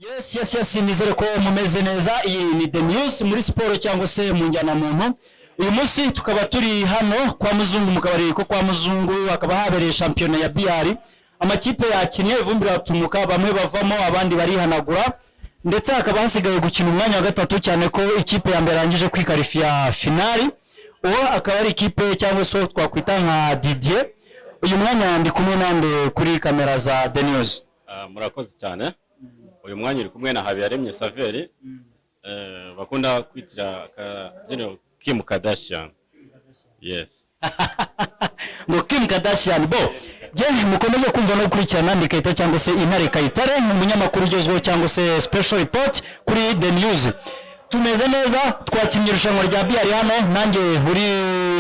Yes, nizere ko mumeze neza. Iyi ni The News muri siporo cyangwa se mu njyanamuntu. Uyu munsi tukaba turi hano kwa Muzungu, mu kabari ko kwa Muzungu, hakaba habereye shampiyona ya biyari. Amakipe yakinnye, ivumbi riratumuka, bamwe bavamo, abandi barihanagura, ndetse hakaba hasigaye gukina umwanya wa gatatu, cyane ko ikipe ya mbere yarangije kwikarifiya finali. Uwo akaba ari ikipe cyangwa se uwo twakwita nka Didier. Uyu mwanya ndi kumwe nande kuri kamera za The News? Ah, murakoze cyane. Uyu mwanya uri kumwe na Habiyaremye Saveri, bakunda kwitira akabyiniro Kim Kardashian, yes. Ngo Kim Kardashian. Bo je mukomeje kumva no gukurikirana ndi Kayita cyangwa se Intare Kayitare, umunyamakuru ugezweho cyangwa se special report kuri The News. Tumeze neza, twakinnye irushanwa rya biyari hano, nanjye uri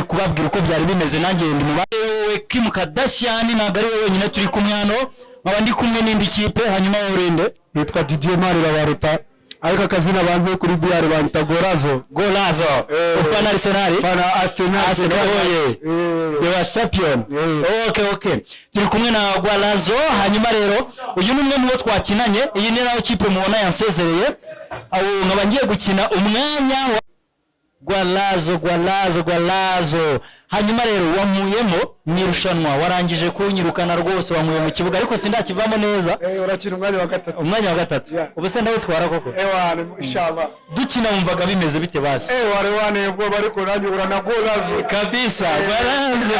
kubabwira uko byari bimeze, nanjye ndi mu wowe Kim Kardashian. Ntabwo ari wowe wenyine turi kumwe hano, nkaba ndi kumwe n'indi kipe. Hanyuma wowe urinde? Nitwa Didier Manirabaruta, ariko akazina banze kuri biyari banyita Gorazo. Golazo. Eh. Ufana Arsenal? Fana Arsenal. Arsenal oye! Eh. They were champion. Eh. Okay. Turi kumwe na Gwalazo. Hanyuma rero uyu ni umwe mu bo twakinanye. Iyi ni nayo kipe mubona yansezereye. Aho nkaba ngiye gukina umwanya wa Gwalazo, Gwalazo, Gwalazo. Hanyuma rero wankuyemo mu irushanwa, warangije kunyirukana rwose, wankuye mu kibuga, ariko sindakivamo neza. Eh, urakina umwanya wa gatatu. Umwanya wa gatatu. Yeah. Ubu se ndawutwara koko? Ewa, inshallah. Dukina wumvaga bimeze bite basi? Eh, wari wane ubwoba, ariko nanjye urana Gorazo. Kabisa, Gwalazo.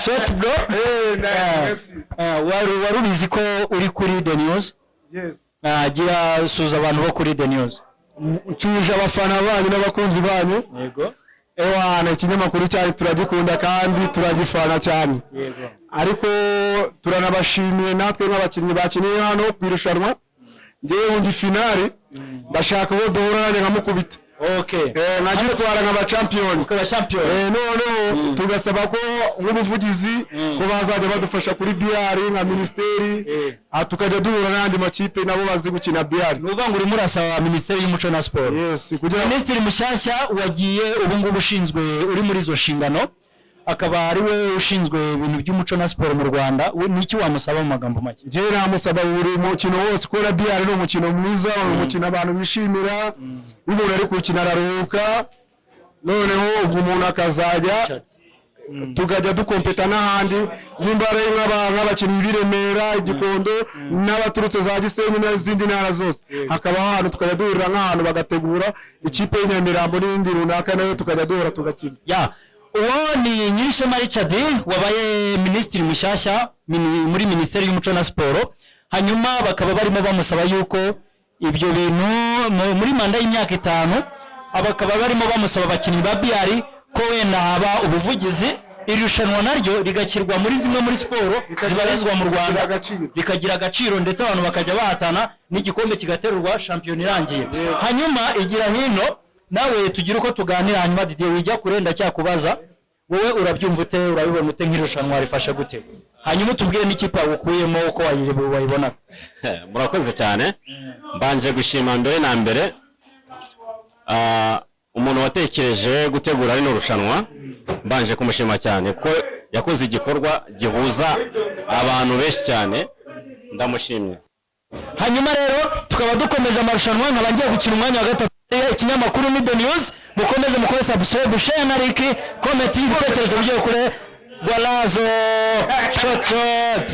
Shot, bro. Eh, nice, Ah, merci. ah, wari ubizi ko uri kuri The News? Yes. Ah, gira suza abantu bo kuri The News. Ncuje abafana banyu n'abakunzi banyu. Ewana, ikinyamakuru cyanyu turagikunda kandi turagifana cyane. Ariko turanabashimiye natwe nk'abakinnyi bakiniye hano ku irushanwa. Ngewe undi finale ndashaka uwo duhura nanjye nkamukubita. Nkagitwara nkaba champion. Ukaba champion. Noneho tugasaba ko nk'ubuvugizi ko bazajya badufasha kuri biyari nka minisiteri, tukajya duhura n'andi makipe nabo bazi gukina biyari. Ni ukuvuga ngo urimo urasaba Minisiteri y'Umuco na Siporo? Yes, kugira ngo Minisitiri mushyashya wagiye ubu ngubu ushinzwe, uri muri izo nshingano, akaba ari we ushinzwe ibintu by'umuco na siporo mu Rwanda. Ni iki wamusaba mu magambo make? Njyewe namusaba buri mukino wose, kubera biyari ni umukino mwiza, ni umukino abantu bishimira. Iyo umuntu ari kuwukina araruhuka, noneho ubwo umuntu akazajya tukajya dukompeta n'ahandi, nimba ari nk'abakinnyi b'i Remera, Igikondo n'abaturutse za Gisenyi n'izindi ntara zose, hakaba ahantu tukajya duhurira, nk'ahantu bagategura ikipe y'i Nyamirambo n'indi runaka, nayo tukajya duhura tugakina. Ya, uwo ni Nyirishema Richard wabaye minisitiri mushyashya muri Minisiteri y'Umuco na Siporo. Hanyuma bakaba barimo bamusaba yuko ibyo bintu muri manda y'imyaka 5, bakaba barimo bamusaba abakinnyi ba biyari ko wenda haba ubuvugizi, iri rushanwa naryo rigashyirwa muri zimwe muri siporo zibarizwa mu Rwanda. Rikagira agaciro. Rikagira agaciro, ndetse abantu bakajya bahatana n'igikombe kigaterurwa shampiyona irangiye. Hanyuma igira hino nawe tugire uko tuganira. Hanyuma Didier, wijya kure, ndacyakubaza: wowe urabyumva ute, urabibona ute, nk'irushanwa rifashe gute? Hanyuma utubwire n'ikipe wagukuyemo uko wayibonaga. Murakoze cyane. Mbanje gushima mbere na mbere umuntu watekereje gutegura rino rushanwa. Mbanje kumushima cyane ko yakoze igikorwa gihuza abantu benshi cyane, ndamushimye. Hanyuma rero tukaba dukomeje amarushanwa, nkaba ngiye gukina umwanya wa gatatu. Ikinyamakuru ni The News. Mukomeze mukore subscribe, share na like, comment, ibitekerezo bigiye kure. Gwalazo, shot shot.